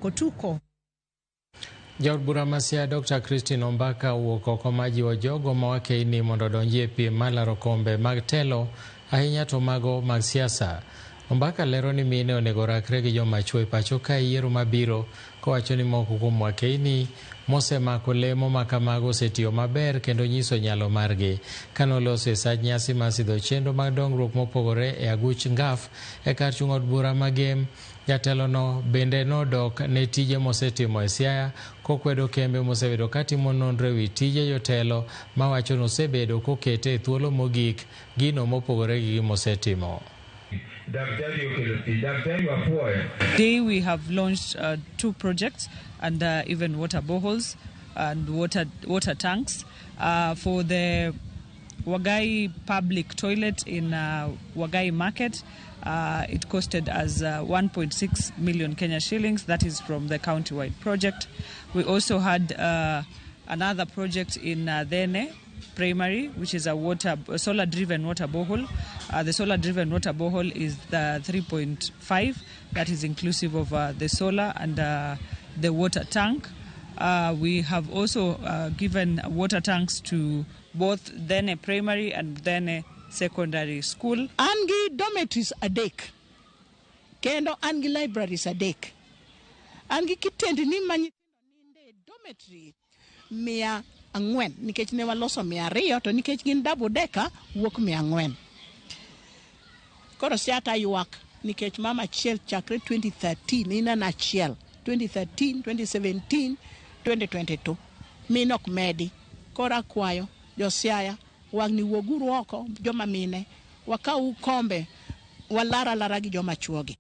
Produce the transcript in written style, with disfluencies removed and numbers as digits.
Kotuko. Jaod bura ma Siaya Dr. Christine Ombaka owuok oko ma jiwo jogo ma wakeini mondo odonji e piem mar laro kombe mag telo ahinya to mago mag siasa. Ombaka lero ni mine onego orakre gi joma chwo e pacho ka e yiero mabiro kowacho ni moko kuom wakeini mosemako lemo ma kamago osetiyo maber kendo nyiso nyalo margi. Kane oloso e sach nyasi mar sidho chenro mag dongruok mopogore e aguch Ngaf e kar chung' od bura ma Gem, jatelono bende nodok ne tije mosetimo e Siaya kokwedo kembe mosebedo katimo nonro ewi tije jotelo mawacho ni osebedo kokete e thuolo mogik gino mopogore gi gimosetimo. Daktari okelo pi, daktari wapuoyo. Today we have launched two projects and even water boreholes and water tanks for the Wagai public toilet in Wagai Market. It costed us 1.6 million Kenya shillings. That is from the county-wide project. We also had another project in Dhene Primary, which is a solar-driven water borehole. The solar-driven water borehole is the 3.5. That is inclusive of the solar and the water tank. We have also given water tanks to both Dhene Primary and Dhene Secondary School. An gi dormitories adek kendo an gi libraries adek. An gi kitendni ma nyithindo ninde e dormitory 400 nikech ne waloso 200 to nikech gin double decker wuok 400. Koro Siaya ywak nikech mama achiel chakre 2013 ineno achiel 2013 2017 2022 mine ok medi. Koro akwayo jo Siaya wang'ni wuoguru oko joma mine wakaw kombe walar alara gi joma chuogi.